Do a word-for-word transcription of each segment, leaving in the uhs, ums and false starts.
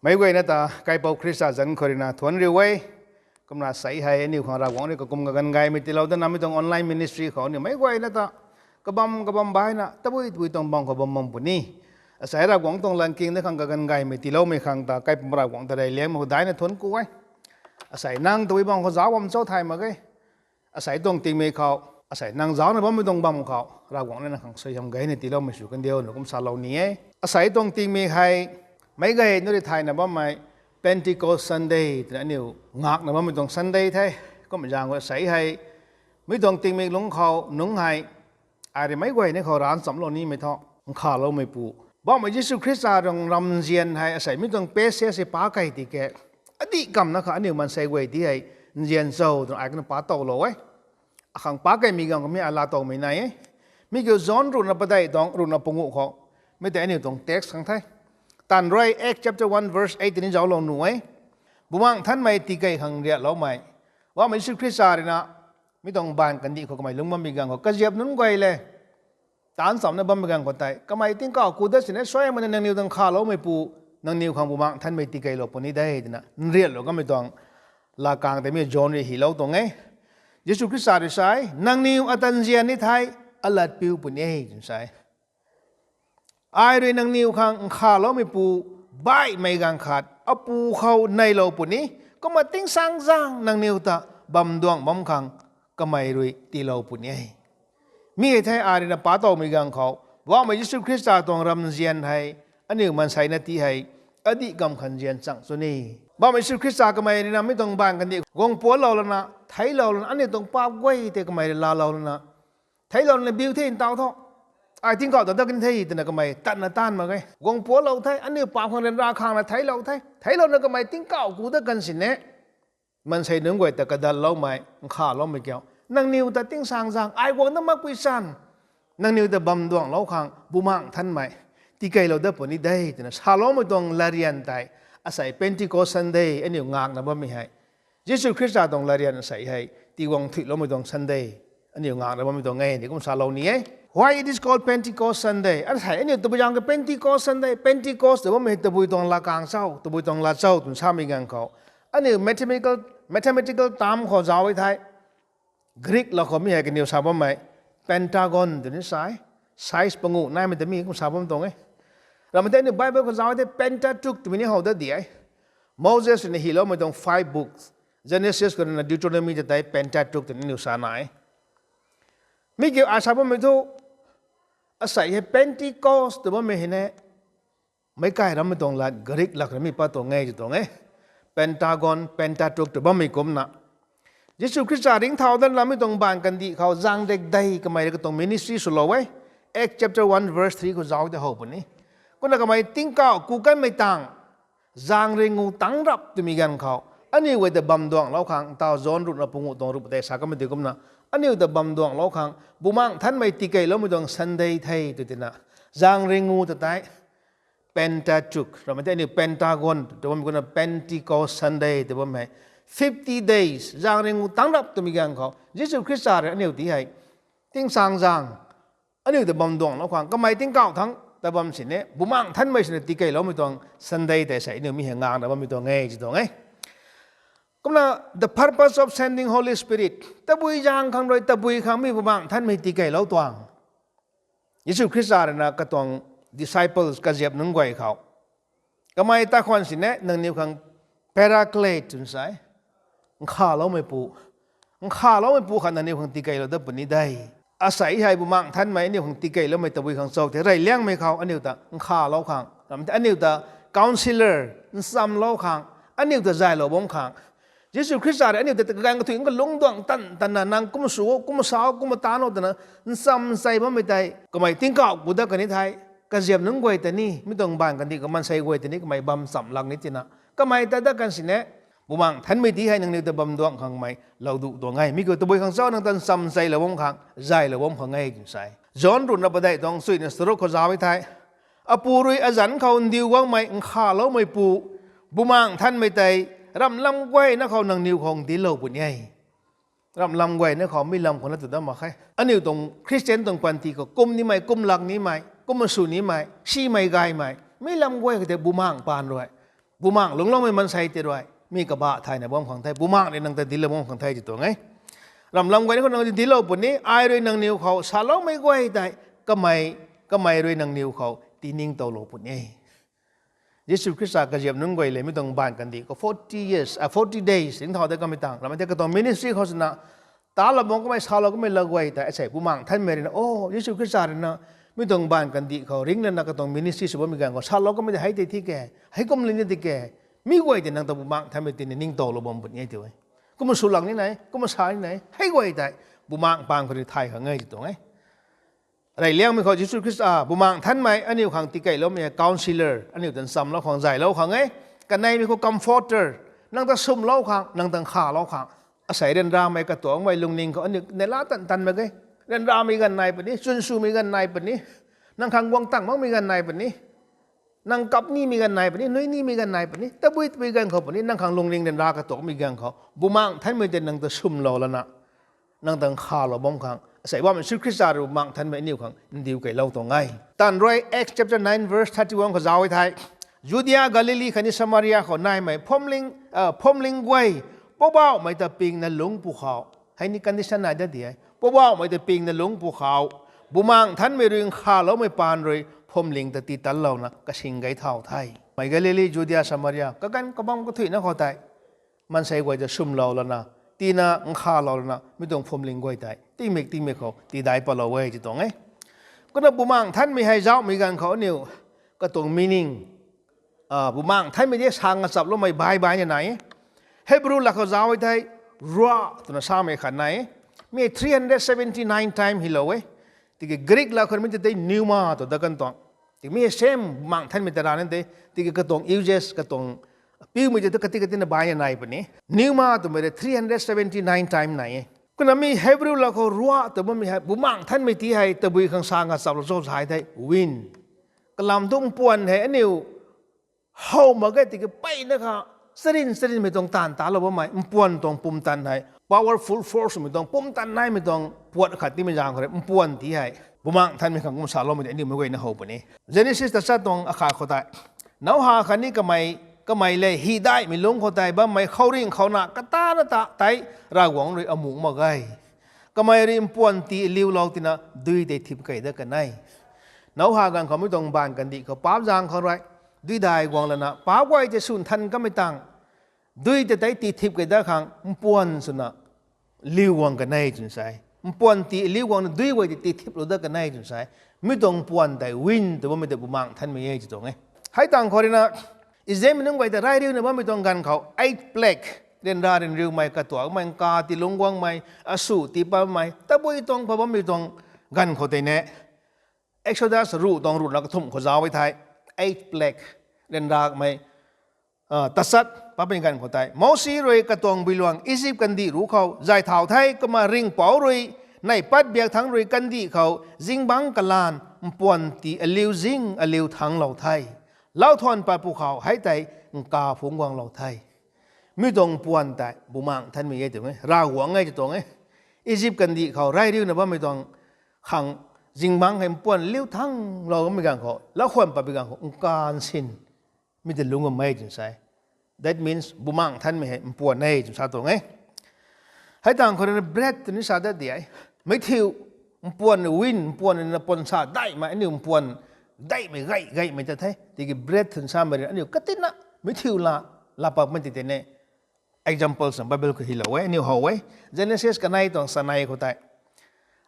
Meic guayna ta kaipouc Khrista zanc khou ruina thuanc riu e. Kumna asei hei aniu khang Ravguangc rui kakum kaganv gaymei tiilou datna mi tuang online ministry khou aniu meic guayna ta kabam kabam baihna tabui tabui tuang bam khou bam bam puni. Asei Ravguangc tuang latkaeng da khang kaganv gaymei tiiloumei khang ta kaipouc Ravguangc ta reyliangmei khou daina thuanc ku e. Asei nang tabui bam khou zauc bam cho thay mak e. Asei tuang tingmik khou, asei nang zaucna bammei tuang bam khou Ravguangc rui nang khang suaihiam gayna tiiloumei sw kandiu na kum salou ni e. Asei tuang tingmik hei meic guayna rui thayna bammei Pentecost Sunday twna aniu ngakna bammei tuang Sunday the. Kum zaeng khou asei hei mi tuang tingmik lungc khou nungc hei ai rui meic guayna khou ranchamclou nimei thu nkhaloumeipu Poubauhmei Jisu Khrista tuang ramzian hei asei mi tuang passage hei pa kei tiki, adih kamna kha aniu maansei guay ti hei nzian cho twna ai kana pa towlou e. Akhang pa keimei ganv khou mi ai laatowmei nai e. Mi kiu John ruhna padeih tuang ruhna panguh khou mi tei aniu tuang text khang the. Taanv rui Acts chapter one verse eight ni zauclou nuh e. Bumaengh Nthanmei tikei khang riatloumei Poubauhmei Jisu Khrista ruina mi tuang baanv kandih khou kamei lungc bammei ganv khou kaziap nunc guay le taanc chamna bammei ganv khou tei kamei tingkauh ku dat sini suaimana nangniw tuang nkhaloumeipu, nangniw khang Bumaengh Nthanmei tikeilou puni de twna nriatlou kamei tuang latkaeng tei mi John rui hylou tuang e. Jisu Khrista rui sa e, nangniw ata nzian ni thei alatpiu puni e twna sa e. Ai rui nangniw khang nkhaloumeipu baihmei ganv khat apu khou neilou puni, kumna tingsaengzaeng nangniw ta bamduangc bam khang kamei rui tiilou puni e. Mi hei the ai ruina pa towmei ganv khou Poubauhmei Jisu Khrista tuang ramzian hei aniu maansei na ti hei adih kam khang nzian chang chu ni. Poubauhmei Jisu Khrista kamei ruina mi tuang baanv kandih guang pualou lana, theiclou lana, aniu tuang paap guay tei kamei rui laalou lana, theiclou lana biu the ntaw tho. Ai tingkauh ta dat kan the twna kamei tatna taanv mak e. Guang pualou the, aniu paap khang ryanra khangna theiclou the. Theiclouna kamei tingkauh ku dat kan sini maansei nunc guay ta kadalloumei, nkhaloumei kiu, nangniw ta tingsaengzaeng ai guang dat makpui chan, nangniw ta bamduanglou khang Bumaengh Nthanmei tikeilou dat puni de twna saloumei tuang latryan tei asei Pentecost Sunday aniu ngakna bammei hei Jisu Khrista tuang latryan asei hei tiguang thuiloumei tuang Sunday aniu ngakna bammei tuang e ni kum salou ni e. Why it is called Pentecost Sunday? Asei aniu tabui zaeng ka Pentecost Sunday, Pentecost tw bammei hei tabui tuang latkaeng cho, tabui tuang lat cho twna samei ganv khou aniu mathematical, mathematical term khou zauc e thei Greek lat khou mi hei kaniw sa bammei pentagon twni sa e. Size panguh naimei ta mi kum sa bam tuang e. Ramei tei aniu Bible khou zauc e thei Pentateuch twmei ni how dat di e. Moses ruina hyloumei tuang five books, Genesis khou ruina Deuteronomy ta tei Pentateuch twni aniu sa na e. Mi kiu ai sa bammei thu asei hei Pentecost tw bammei hei ne meic kai rammei tuang lat Greek lat rui mi pat tuang e tw tuang e. Pentagon, Pentateuch tw bammei kumna Jisu Khrista ringcthau dat lamei tuang baanv kandih khou zaeng rik dei kamei rui katuang ministry swlou e. Acts chapter one verse three khou zauc tei how puni. Kumna kamei tingkauh ku kanmei tang zaeng ringu tangc rap twmei ganv khou aniu guay ta bamduanglou khang, ntaw John ruhna panguh tuang ruh tei sa kamei tei kumna aniu ta bamduanglou khang Bumaengh Nthanmei tikeiloumei tuang Sunday the tw tina zaeng ringu ta tei Pentateuch, ramei tei aniu Pentagon tw bam kumna Pentecost Sunday tw bam hei fifty days zaeng ringu tangc rap twmei ganv khou Jisu Khrista rui aniu ti hei tingsaengzaeng aniu ta bamduanglou khang kamei tingkauh thangc ta bam sini Bumaengh Nthanmei sini tikeiloumei tuang Sunday tei sei aniu mi hei ngakna bammei tuang e tw tuang e. Kumna the purpose of sending Holy Spirit, tabui zaeng khang rui tabui khang mi Bumaengh Nthanmei tikeilou tuang Jisu Khrista ruina katuang disciples kaziap nunc guay khou kamei ta khwan sini nangniw khang Paraclete twna sa e, nkhaloumeipu, nkhaloumeipu khat nangniw khang tikeilou dat puni de. Asei hei Bumaengh Nthanmei aniu khang tikeiloumei tabui khang cho tei reyliangmei khou aniu ta nkhalou khang, ramei tei aniu ta counsellor, nchamlou khang, aniu ta zaylou bam khang Jisu Khrista rui aniu ta kaganv kathuic kalungcduang tan tanna nang kum sw o, kum sa o, kum taanc o twna ncham nchei bammei tei kamei tingkauh ku dat kan ni thei kaziap nunc guay ta ni, mi tuang baanv kandih khou maansei guay ta ni kamei bam cham lak ni tina kamei ta dat kan sini Bumaengh Nthanmei ti hei nangniw ta bamduang khang mei lou duh tuang e. Mi kiu tabui khang cho, nang ta ncham ncheilou bam khang, zaylou bam khang e twna sa e. John ruhna padeih tuang chuina charuk khou zauc e thei, Apu rui azanc khou ndiu guangmei nkhavloumeipu Bumaengh Nthanmei tei ramlam guayna khou nangniw khang dinclou puni e. Ramlam guayna khou mi lam khou na tu dat mak khe. Aniu tuang Khristian tuang panty khou kum nimei, kum lak nimei, kum sw nimei, simei gaymei, mi lam guay khou tei Bumaengh paan rui Bumaengh lungcloumei maansei tei rui mi kabah thayna bam khang the, Bumaengh rui nang ta dinclou bam khang the ti tuang e. Ramhlam guay ni khou nang ta dinclou puni, ai rui nangniw khou saloumei guay tei kamei, kamei rui nangniw khou tiningtowlou puni e. Jisu Khrista kaziap nunc guay le mi tuang baanv kandih khou forty years, forty days ringcthau de kamei tang ramei tei katuang ministry khou swna talou bam kamei, salou kamei la guay tei asei Bumaengh Nthanmei rui na, o, Jisu Khrista rui na mi tuang baanv kandih khou ringclana katuang ministry sw bammei ganv khou salou kamei tei hei tei thi ke, hei kum lin ni ti ke, mi guay tei nang ta Bumaengh Nthanmei tina ningtowlou bam puni e ti e. Kumna swlou ni nai, kumna sa ni nai, hei guay tei Bumaengh paan khou rui thay khang e ti tuang e. Reyliangmei khou Jisu Khrista, Bumaengh Nthanmei aniu khang tikeyloumei hei counsellor, aniu ta nchamlou khang zaylou khang e. Kaneimei khou comforter, nang ta swmlou khang, nang ta nkhavlou khang. Asei ryanramei katuakmei lungning khou aniu neihla tan tanmei e. Ryanramei ganv nai puni, chwnswmei ganv nai puni, nang khang guang tang makmei ganv nai puni, nang kap nimei ganv nai puni, nui nimei ganv nai puni, tabui tabui ganv khou puni, nang khang lungning ryanra katuakmei ganv khou Bumaengh Nthanmei tei nang ta swmlou lana nang ta nkhavlou bam khang asei bammei Jisu Khrista rui Bumaengh Nthanmei aniu khang ndiu keylou tuang e. Taanv rui Acts chapter nine verse thirty-one khou zauc e thei, Judia, Galili khatni Samaria khou naimei phuamling, phuamling guay, Poubauhmei ta pingna lungc pwkhou, hei ni condition nai dat di e, Poubauhmei ta pingna lungc pwkhou, Bumaengh Nthanmei rui nkhavloumei paan rui phuamling ta titanlouna kasing gay thau the. Mei Galili, Judia, Samaria kaganv kabam kathuicna khou tei maansei guay ta swmlou lana, tina nkhavlou lana mi tuang phuamling guay tei tingmik tingmik khou tidai patlou e ti tuang e. Kumna Bumaengh Nthanmei hei zauhmei ganv khou aniu katuang meaning, Bumaengh Nthanmei tei sang achaploumei bai baina nai e. Hebrew lat khou zauc e thei, Ruah twna samei khat nai e. Mi three hundred seventy nine time hylou e. Tiki Greek lat khou mi tei pneuma tw dat kan tuang. Tiki mi same Bumaengh Nthanmei ta rana de, tiki katuang uses, katuang piumei tei tu kati katina baina nai puni. Pneuma twmei rui three hundred seventy nine time nai e. Kumna mi Hebrew lat khou Ruah tw bammei hei Bumaengh Nthanmei tei hei tabui khang sang achaplou cho sa e thei wind. Kalam thu mpuan hei aniu how mak ge tiki peyna kha charin charinmei tuang taanv talou bammei mpuan tuang pumtan hei powerful forcemei tuang pumtan naimei tuang puat khat tiimei zaeng khou rui mpuan tei hei Bumaengh Nthanmei khang kum saloumei tei aniu mei guayna how puni. Genesis tachat tuang akhat khou tei Noah khatni kamei, kamei le hihdaihmei lungc khou tei bammei khouringh khouna katana ta tei Ravguangc rui amuh mak ge. Kamei rui mpuan tii aliulou tina dui tei thip key dat kan e. Noah ganv khou mi tuang baanv kandih khou paap zaeng khou rui dui dai guang lana paap guay tei sw nthan kamei tang dui tei tei tii thip key dat khang mpuan swna liu guang kan e twna sa e. Mpuan tii aliu guangna dui guay tei tii thiplou dat kan e twna sa e. Mi tuang mpuan tei wind tw bammei tei Bumaengh Nthanmei e ti tuang e. Hei tang khou rui na Israelmei nunc guay tei rai riuna bammei tuang ganv khou eight plague, ryanra ryanriumei, katuakmei, nka tii lungc guangmei, asu tii patmei, tabui tuang pat bammei tuang ganv khou tei ne Exodus ruh tuang ruhna kathumh khou zauc e thei eight plague, ryanramei tachat patmei ganv khou tei Mosi rui katuang builuang Egypt kandih ruc khou zay thau the. Kumna ringhpouc rui neih pat biak thangc rui kandih khou zingbangc kalan mpuan tii aliu zing aliu thanglou the. Lauthuan pat pwkhou hei tei nka phungc guanglou the. Mi tuang mpuan tei Bumaengh Nthanmei e tuang e, Ravguangc e ti tuang e. Egypt kandih khou rai riuna bammei tuang khang zingbangc hei mpuan liu thanglou bammei ganv khou, lauthuan pat bi ganv khou nka nsin mi tei lungc bammei twna sa e. That means Bumaengh Nthanmei hei mpuan e twna sa tuang e. Hei tang khou rui na breath twni sa dat di e. Meithiu mpuan, wind mpuan na puan sa daihmei, aniu mpuan daihmei gay gaymei ta the. Tiki breath twna samei rui aniu katina meithiu la, la pakmei tei tei ne examples na Bible khou hylou e, aniu how e. Genesis kanei tuang sanei khou tei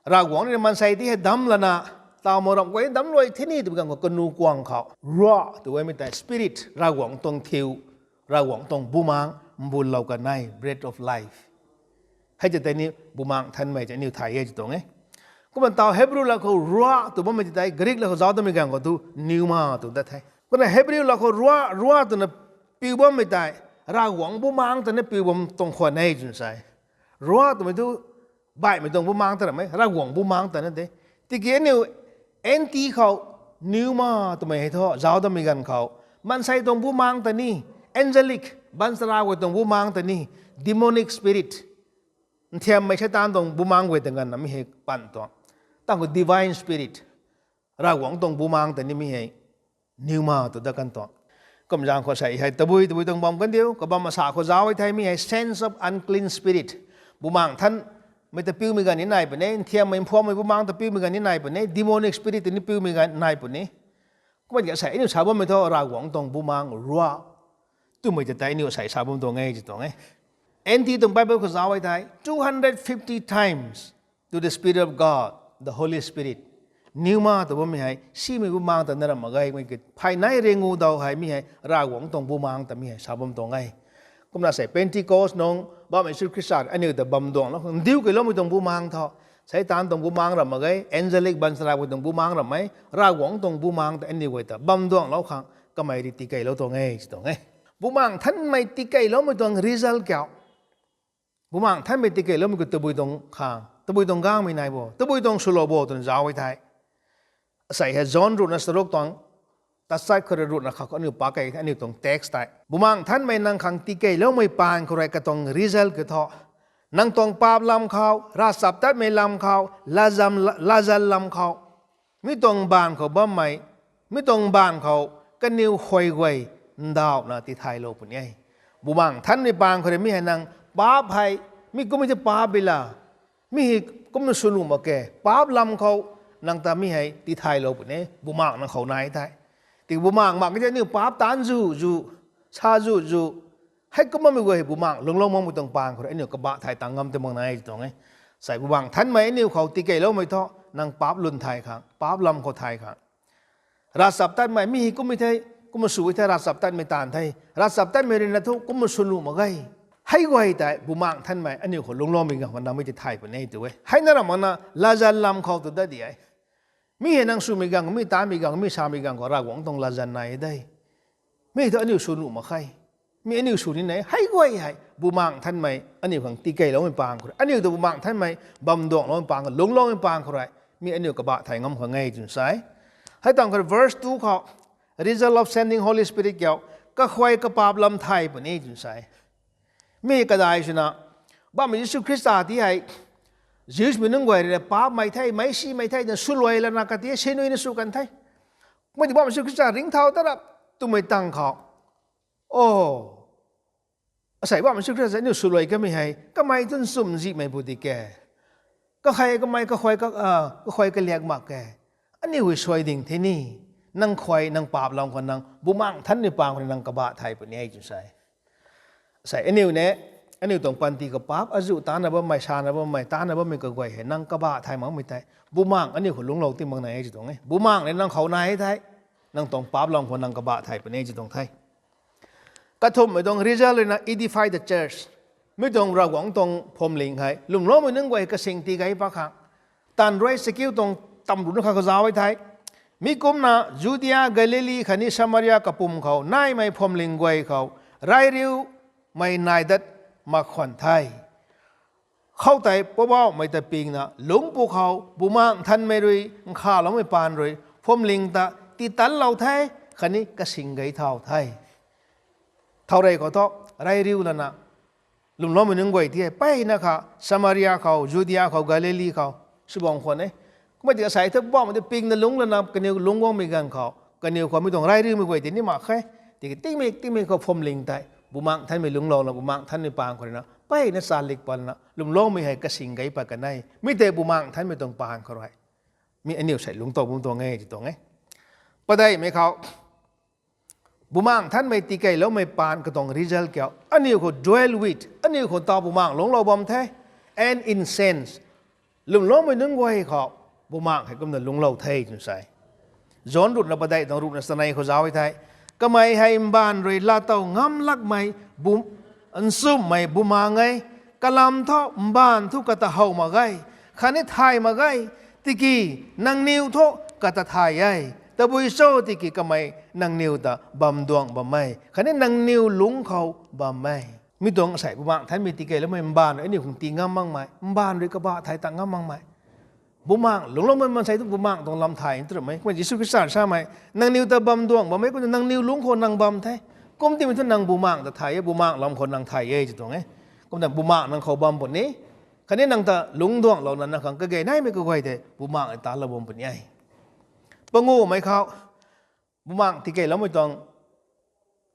Ravguangc rui maansei tei hei damc lana, taw mak ramh guay damc luai thini twmei ganv khou kanu kuang khou Ruah tw e mi tei spirit, Ravguangc tuang thiu, Ravguangc tuang bumaengc mbunlou kan e, breath of life. Hei tei tei ni Bumaengh Nthanmei tei aniu thay e ti tuang e. Kumna taw Hebrew lat khou Ruah tw bammei tei tei Greek lat khou zauc damei ganv khou tu pneuma tw dat the. Kumna Hebrew lat khou Ruah, Ruah twna piu bammei tei Ravguangc bumaengc ta ni piu bam tuang khwan e twna sa e. Ruah twmei tu baihmei tuang bumaengc ta ramh e, Ravguangc bumaengc ta ni de. Tiki aniu N T khou pneuma twmei hei thu zauc damei ganv khou maansei tuang bumaengc ta ni, angelic, baanchara guay tuang bumaengc ta ni, demonic spirit, nthiammei Seitaan tuang bumaengc guay ta ganv na mi hei pan tuang. Tang khou divine spirit, Ravguangc tuang bumaengc ta ni mi hei pneuma tw dat kan tuang. Kumzaeng khou sei hei tabui tabui tuang bam kandiu, kabam asa khou zauc e thei mi hei sense of unclean spirit. Bumaengc Nthanmei ta piumei ganv ni nai puni, nthiammei mphuammei bumaengc ta piumei ganv ni nai puni, demonic spirit ta ni piumei ganv nai puni. Kumna sei aniu sa bammei thu Ravguangc tuang bumaengc rua twmei ta tei aniu sei sa bam tuang e ti tuang e. N T tuang Bible khou zauc e thei two hundred fifty times to the Spirit of God, the Holy Spirit. Pneuma ta bammei hei simei bumaengc ta na ram mak ge, mei ki phay nai ringu daw hei mi hei Ravguangc tuang bumaengc ta mi hei sa bam tuang e. Kumna sei Pentecost nung bammei Jisu Khrista aniu ta bam duanglou khang ndiu keyloumei tuang bumaengc thu, Seitaan tuang bumaengc ram mak ge, angelic baanchara guay tuang bumaengc ram e, Ravguangc tuang bumaengc ta aniu guay ta bam duanglou khang kamei rui tikeylou tuang e ti tuang e. Bumaengc Nthanmei tikeyloumei tuang result kiu? Bumaengc Nthanmei tikeyloumei khou tabui tuang khang, tabui tuang gangmei nai bo, tabui tuang swlou bo twna zauc e thei, sei hei John ruhna charuk tuang tachat khou rui ruhna khat khou aniu pak key the, aniu tuang text tei. Bumaengc Nthanmei nang khang tikeyloumei paan khou rui katuang result kiu thu, nang tuang paap lam khou, ravchaptatmei lam khou, latzan, latzan lam khou, mi tuang mbaanv khou bammei, mi tuang mbaanv khou kaniw khuay guay ndauhna tithaylou puni e. Bumaengc Nthanmei paan khou rui mi hei nang paap hei, mi kum e the paap bila, mi hei kumna sw nuh mak khe, paap lam khou nang ta mi hei tithaylou puni, bumaengc nang khou nai thei. Tiki bumaengc mak khe the aniu paap taanc zu zu, sa zu zu, heikumna mei guay hei bumaengc lungclou makmei tuang paan khou rui aniu kabah thay tang ngam tei mak nai ti tuang e. Sei Bumaengc Nthanmei aniu khou tikeyloumei thu, nang paap lwn thay khang, paap lam khou thay khang. Ravchaptatmei mi hei kum e the, kumna sw e the, ravchaptatmei taanv the, ravchaptatmei ruina thu kumna sw nuh mak ge. Hei guay tei Bumaengc Nthanmei aniu khou lungcloumei ganv khou nang mi tithay puni tu e. Hei na ram makna latzan lam khou tu dat di e. Mi hei nang swmei ganv, mi taanmei ganv, mi samei ganv khou Ravguangc tuang latzan nai e de. Mi thu aniu sw nuh mak khe. Mi aniu sw ni nai, hei guay hei Bumaengc Nthanmei aniu khang tikeyloumei paan khou rui, aniu ta Bumaengc Nthanmei bam duangloumei paan khou, lungcloumei paan khou rui, mi aniu kabah thay ngam khang e twna sa e. Hei tang khou verse two khou, result of sending Holy Spirit kiu, kakhuay kapaap lam thay puni twna sa e. Mi kadai swna, bammei Jisu Khrista ti hei, Jews mei nunc guay rui paapmei the, meic simei the twna swluai lana kati sinuina sw kan the. Mei ti bammei Jisu Khrista ringcthau ta rap twmei tang khou, o, asei bammei Jisu Khrista aniu swluai kamei hei kamei tu nchumh zihmei pu di ke, kakhuay kamei, kakhuay ka, kakhuay kaliak mak khe, aniu hei suai ding the ni, nang khuay, nang paap lam khou nang Bumaengc Nthanmei paan khou rui nang kabah thay puni e twna sa e. Sei aniu ne, aniu tuang panty khou paap azuh taanna bammei, sana bammei, taanna bammei kaguay hei nang kabah thay makmei tei, Bumaengc aniu khou lungclou ti mak nai e ti tuang e. Bumaengc ni nang khou nai e thei, nang tuang paap lam khou nang kabah thay puni e ti tuang the. Kathumhmei tuang result ruina edify the church. Mi tuang Ravguangc tuang phuamling hei lwmloumei nunc guay kasing tii gay pat khang, taanv rui chakiu tuang tamruhna khat khou zauc e thei, mi kumna Judia, Galili khatni Samaria kapwm khou naimei phuamling guay khou rairiumei nai dat mak khwan the. Khoutei Poubauhmei ta pingna lungc pwkhou Bumaengc Nthanmei rui nkhavloumei paan rui phuamling ta titanlou the, khatni kasing gay thau the. Thow rey khou thu, rairiu lana, lwmloumei nunc guay ti hei mpeyna kha Samaria khou, Judia khou, Galili khou, swbang khwan e. Kumna ti asei thu Poubauhmei ta pingna lungc lana kaniw lungc guangmei ganv khou kaniw khou mi tuang rairiumei guay ti ni mak khe. Tiki tingmik tingmik khou phuamling tei Bumaengc Nthanmei lungclouna, Bumaengc Nthanmei paan khou ruina mpeyna chalik patna lwmloumei hei kasing gay pat kan e. Mi tei Bumaengc Nthanmei tuang paan khou rui mi aniu sei lungc tow bam tuang e ti tuang e. Padeihmei khou, Bumaengc Nthanmei tikeyloumei paan katuang result kiu? Aniu khou dwell with, aniu khou taw Bumaengc lungclou bam the, and in sense, lwmloumei nunc guay khou Bumaengc hei kumna lungclou the twna sa e. John ruhna padeih tuang ruhna chanei khou zauc e thei, kamei hei mbaanv rui laatow ngam lakmei, nchumhmei Bumaengc e, kalam thu mbaanv thu kata how mak ge, khatni thay mak ge, tiki nangniw thu kata thay e. Tabui cho tiki kamei nangniw ta bamduang bam e, khatni nangniw lungc khou bam e. Mi tuang asei Bumaengc Nthanmei tikeyloumei mbaanv rui aniu khang tii ngam makmei, mbaanv rui kabah thay ta ngam makmei. Bumaengc lungcloumei maansei tu Bumaengc tuang lam thay twmei. Kumna Jisu Khrista samei, nangniw ta bamduang bam e, kumna nangniw lungc khou nang bam the. Kum timei thu nang Bumaengc ta thay e, Bumaengc lam khou nang thay e ti tuang e. Kumna Bumaengc nang khou bam puni, khatni nang ta lungcduanglouna nang khang kage naimei kaguay tei Bumaengc ta lou bam puni e. Panguhmei khou, Bumaengc tikeyloumei tuang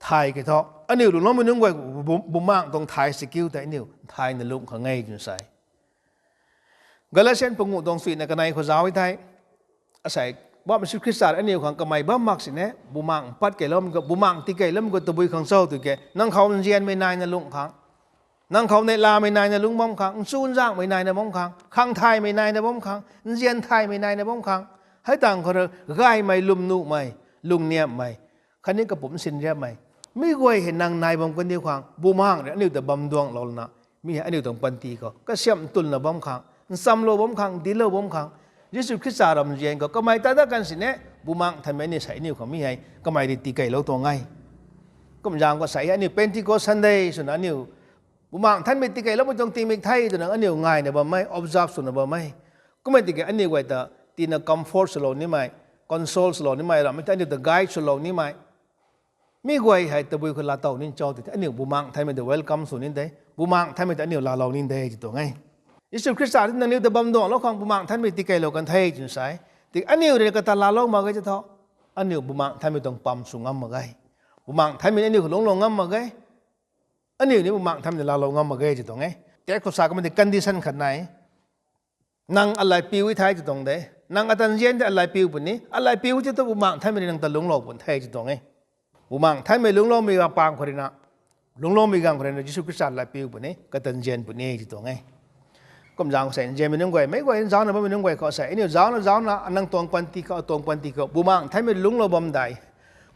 thay ke thu, aniu lungloumei nunc guay, bu- bumaengh tuang thay si kiu tei aniu thayna lungh khang e twna sa e. Galatian panguh tuang suina kanei khou zauc e thei, asei, bam Jisu Khrista aniu khang kamei bam mak sini, bumaengh pat keyloumei khou, bumaengh tikeyloumei khou tabui khang cho tw ke, nang khou nzianmei naina lungh khang, nang khou neihlamei naina lungc bam khang, nchunzaenghmei naina bam khang, khang thaymei naina bam khang, nzian thaymei naina bam khang, hei tangv khou rui gaymei, lwmnuhmei, lungniamhmei, khatni kapumc sinriapmei, mi guay hei nang nai bam kandiu khang, bumaengh rui aniu ta bam duangclou lana, mi hei aniu tuang panty khou kasiamh ntwnna bam khang, nchamlou bam khang, dinclou bam khang, Jisu Khrista ramzian khou kamei ta dat kan sini, bumaengh thanmei aniu sei aniu khang mi hei kamei rui tikeylou tuang e. Kum zaeng khou sei aniu Pentecost Sunday swna aniu bumaengh thanmei tikeyloumei tuang tingmik the twna aniu ngayna bam e, observe swna bam e. Kummei tiki aniu guay ta tina comfort swlou nimei, console swlou nimei, rammei ta aniu ta guide swlou nimei, mi guay hei tabui khou laatow ni cho tw the, aniu bumaengh thanmei ta welcome sw ni de, bumaengh thanmei ta aniu laalou ni de ti tuang e. Jisu Khrista rui nangniw ta bam duangclou khang bumaengh thanmei tikeylou kan the twna sa e. Tiki aniu rui kata laalou mak ge ti thu, aniu bumaengh thanmei tuang pam sw ngam mak ge. Bumaengh thanmei aniu khou lungclou ngam mak ge. Aniu ni bumaengh thanmei ta laalou ngam mak ge ti tuang e. Text khou sa kamei tei condition khat nai. Nang alaipiu e thei ti tuang de. Nang ata nzian tei alaipiu puni. Alaipiu ti thu bumaengh thanmei rui nang ta lungclou pun the ti tuang e. Bumaengh thanmei lungcloumei ganv pang khou rui na, lungcloumei ganv khou rui na Jisu Khrista alaipiu puni, kata nzian puni ti tuang e. Kum zaeng khou sei nzianmei nunc guay, meic guay zaucna bammei nunc guay khou sei aniu zaucna zaucna nang tuang panty khou, atuang panty khou bumaengh thanmei lungclou bam dei.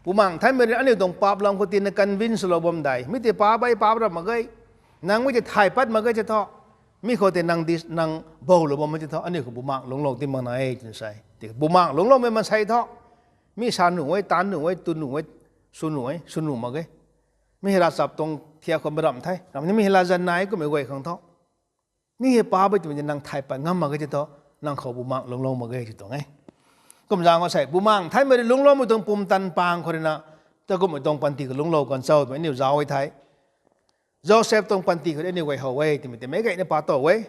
Bumaengh thanmei rui aniu tuang paap lam khou tina convince lou bam dei. Mi tei paap e, paap ram mak ge, nang mi tei thay pat mak ge ti thu, mi khou tei nang di nang boulou bammei ti thu, aniu khou bumaengh lungclou ti mak na e twna sa e. Tiki bumaengh lungcloumei maansei thu, mi sa nuh e, taanv nuh e, tu nuh e, sw nuh e, sw nuh mak ge. Mi hei ravchap tuang thiak khou mei ramh the, ramh ni mi hei latzan nai kummei guay khang thu, mi hei paap e twmei tei nang thay pat ngam mak ge ti thu, nang khou bumaengh lungclou mak ge ti tuang e. Kum zaeng khou sei bumaengh thanmei rui lungcloumei tuang pumtan pang khou rui na, takumhmei tuang panty khou lungclou kan cho twmei aniu zauc e thei, Joseph tuang panty khou aniu guay how e twmei tei meic guayna pa tow e.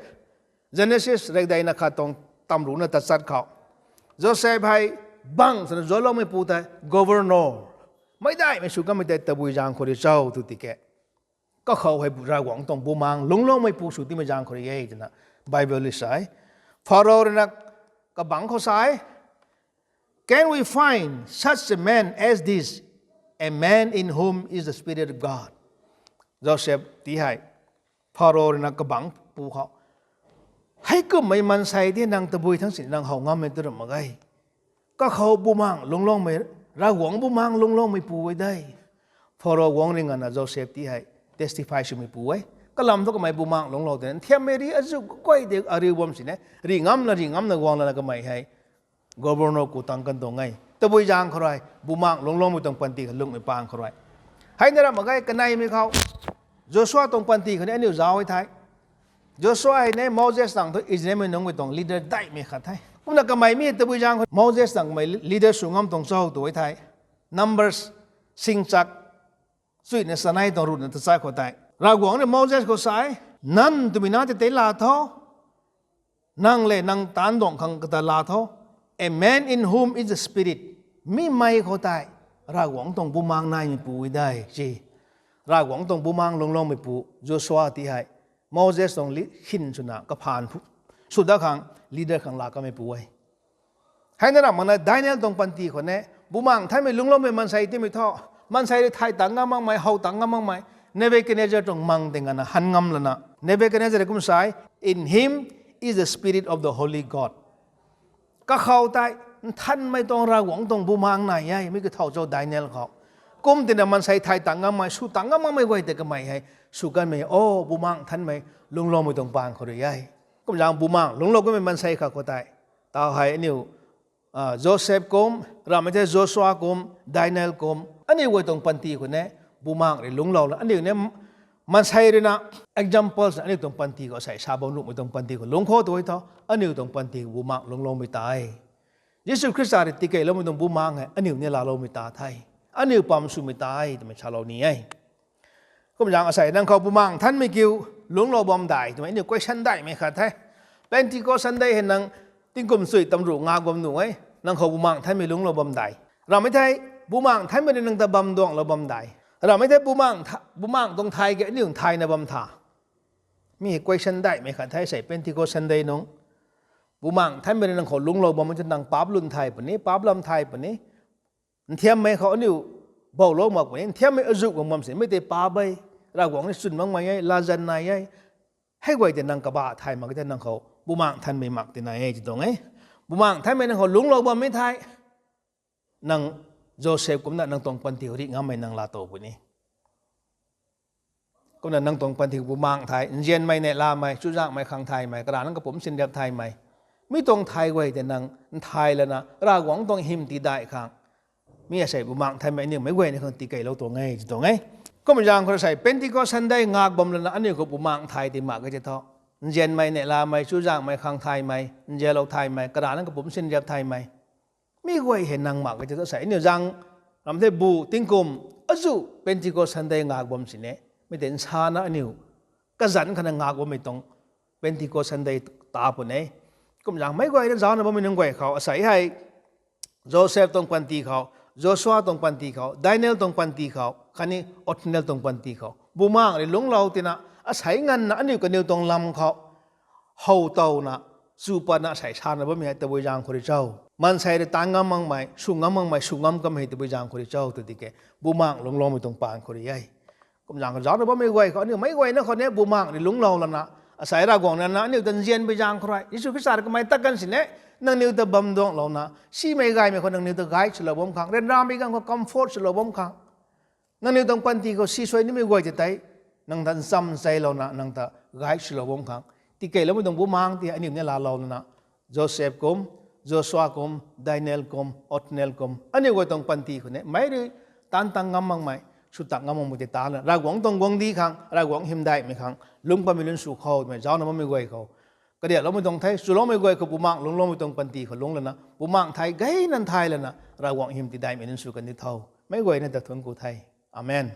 Genesis rekdeina khat tuang tamruhna tachat khou, Joseph hei bangc swna zuacloumeipu tei governor, meic daihmei sw kanmei tei tabui zaeng khou rui cho tw tiki, kakhou hei Ravguangc tuang bumaengh lungcloumeipu sw timei zaeng khou rui e twna Bible rui sa e. Pharaoh rui na kabangc khou sa e, Can we find such a man as this, a man in whom is the Spirit of God? Joseph ti hei Pharaoh rui na kabangc pu khou, Heikummei maansei di nang tabui thang sini nang how ngammei tu ram mak ge. Kakhou bumaengh lungcloumei, Ravguangc bumaengh lungcloumeipu e de. Pharaoh guangc ri nganvna Joseph ti hei testify swmeipu e. Kalam thu kamei bumaengh lungclou tei nthiammei ri azuh kaguay de ariu bam sini, ri ngamna ri ngamna guang lana kamei hei governor ku tang kan tuang e. Tabui zaeng khou rui bumaengh lungcloumei tuang panty khou lungcmei pang khou rui, hei na ram mak ge, kaneimei khou Joshua tuang panty khou ni aniu zauc e thei, Joshua hei ni Moses tang thu Israelmei nunc guay tuang leader daihmei khat the. Kumna kamei mi tabui zaeng khou Moses tang kamei leader sw ngam tuang cho tw e thei, Numbers, singchak, chuina sanei tuang ruhna tachat khou tei Ravguangc rui Moses khou sa e, Nang twmei na tei tei laa tho, nang le nang taanv duangc khang kata laa tho, a man in whom is the Spirit. Mi mei khou tei Ravguangc tuang bumaengh naimeipu e de si. Ravguangc tuang bumaengh lungcloumeipu Joshua ti hei Moses tuang li- khin swna kaphaan phu- sw dat khang leader khang laa kanmeipu e. Hei na ram makna Daniel tuang panty khou ni bumaengh thanmei lungcloumei maansei timei thu, maansei rui thay tang ngam makmei, how tang ngam makmei, Nebuchadnezzar tuang mang tei nganvna han ngam lana Nebuchadnezzar kum sa e, In him is the Spirit of the Holy God. Kakhou tei nthanmei tuang Ravguangc tuang bumaengh nai e, mi kathow cho Daniel khou. Kum tina maansei thay tang ngammei, sw tang ngam makmei guay tei kamei hei sw kanmei, o, bumaengh nthanmei lungcloumei tuang pang khou rui e. Kum zaeng bumaengh lungclou kanmei maansei khat khou tei, tau hei aniu Joseph kum, ramhmei thei Joshua kum, Daniel kum, aniu guay tuang panty khou ni bumaengh rui lungclou la aniu ni maansei rui na examples aniu tuang panty khou sei sa bam nuhmei tuang panty khou lungc khou tu e tho, aniu tuang panty khou bumaengh lungcloumei ta e. Jisu Khrista rui tikeyloumei tuang bumaengh hei aniu ni laaloumei ta the, aniu pam swmei ta e twmei salou ni e. Kum zaeng asei nang khou bumaengh nthanmei kiu lungclou bam dei twmei aniu question daihmei khat the. Pentecost Sunday hei nang tingkum chui tamruh nga guam nuh e, nang khou bumaengh nthanmei lungclou bam dei. Ramhmei thei, bumaengh nthanmei rui nang ta bam duangclou bam dei. Ramei tei bumaengh tuang thay ke aniu nthayna bam tha. Mi hei question daihmei khat the sei Pentecost Sunday nungc. Bumaengh thaymei rui nang khou lungclou bammei tei nang paap lun thay puni, paap lam thay puni. Nthiammei khou aniu boulou mak puni, nthiammei azuh guang bam sinmei tei paap e, Ravguangc ni chwn makmei e, latzan nai e. Hei guay tei nang kabah thay mak tei nang khou bumaengh thaymei mak tina e ti tuang e. Bumaengh thaymei nang khou lungclou bammei thei nang Joseph kumcna nang tuang panty khou rih ngammei nang laatow puni. Kumna nang tuang panty khou bumaengh thay, nzianmei neihlamei, chuzaenghmei khang thaymei, karana kapumc sinriap thaymei, mi tuang thay guay tei nang nthai lana Ravguangc tuang hym tidaih khang mi asei bumaengh thaymei aniu meic guay ni khang tikeylou tuang e ti tuang e. Kum zaeng khou rui sei Pentecost Sunday ngak bam lana aniu khou bumaengh thay ti mak e ti tho. Nzianmei neihlamei, chuzaenghmei khang thaymei, nzianlou thaymei, karana kapumc sinriap thaymei, mi guay hei nang mak e ti tho. Sei aniu zaeng ram the bu tingkum azuh Pentecost Sunday ngak bam sini, mi tei nsana aniu kazanc khana ngak bammei tuang Pentecost Sunday ta puni e. Kum zaeng meic guayna zaucna bammei nunc guay khou asei hei Joseph tuang panty khou, Joshua tuang panty khou, Daniel tuang panty khou khatni Othniel tuang panty khou bumaengh rui lungclou tina asei nganvna aniu kaniw tuang lam khou how towna chu patna asei sana bammei hei tabui zaeng khou rui cho? Maansei rui taanv ngam makmei, sw ngam makmei, sw ngam kamei hei tabui zaeng khou rui cho tw di ke, bumaengh lungcloumei tuang paan khou rui e. Kum zaeng khou zaucna bammei guay khou aniu meic guayna khou ni bumaengh rui lungclou lana asei Ravguangc nana aniu ta nzianpui zaeng khou rui Jisu Khrista rui kamei tat kan sini, nangniw ta bamduanglouna simei gaymei khou nangniw ta guide swlou bam khang, ryanramei ganv khou comfort swlou bam khang, nangniw tuang panty khou si suai nimei guay tei tei nang ta ncham cheilouna nang ta guide swlou bam khang tikeyloumei tuang bumaengh ti aniu ni laalou lana Joseph kum, Joshua kum, Daniel kum, Othniel kum aniu guay tuang panty khou ni meic rui taanv tang ngam makmei, sw tak ngam makmei tei ta lana Ravguangc tuang guangcdic khang, Ravguangc hymdaihmei khang lungc patmei lun sw khou twmei zaucna bammei guay khou kariakloumei tuang the. Chuloumei guay khou bumaengh lungcloumei tuang panty khou lungc lana bumaengh thay gayna nthai lana Ravguangc hym tidaihmei lun sw kan di tho. Meic guayna ta thuanc ku the. Amen.